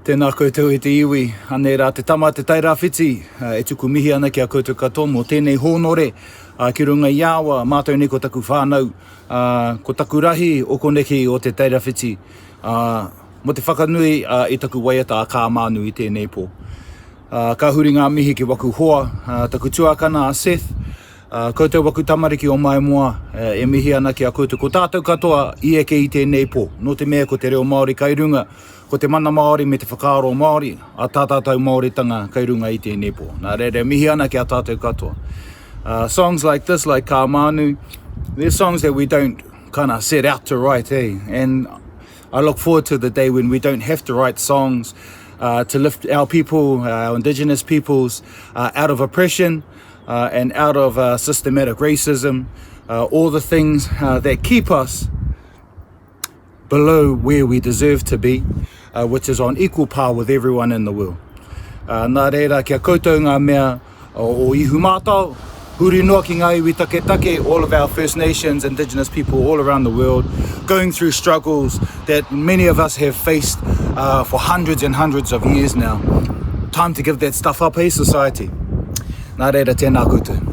Tēnā koutou e te iwi, anei rā te tama a Te Tairāwhiti e tuku mihi ana ki a koutou katoa mō tēnei hōnore ki runga i a wa, mātou nei ko taku whānau, ko taku rahi o koneki o Te Tairāwhiti mō te whakanui i taku waiata a Kā Mānu i tēnei pō. Ka huri ngā mihi ki waku hoa, taku tuakana a Seth, koutou waku tamariki o Maimoa, e mihi ana ki a koutou. Ko tātou katoa i eke i tēnei pō, nō te mea ko te reo Māori kai runga, ko te mana Māori me te whakaaro Māori, a tā tātou Māoritanga kai runga i tēnei pō. Nā reira, e mihi ana ki a tātou katoa. Uh, songs like this, like Kā Mānu, they're songs that we don't kind of set out to write, eh? And I look forward to the day when we don't have to write songs uh, to lift our people, our indigenous peoples, uh, out of oppression uh, and out of uh, systematic racism, uh, all the things uh, that keep us below where we deserve to be, uh, which is on equal par with everyone in the world. Uh, nā reira, kia koutou ngā mea o Ihumātao, huri noa ki ngā iwi taketake, all of our First Nations, Indigenous people all around the world, going through struggles that many of us have faced uh, for hundreds and hundreds of years now. Time to give that stuff up, hey society. Nā reira, tēnā koutou.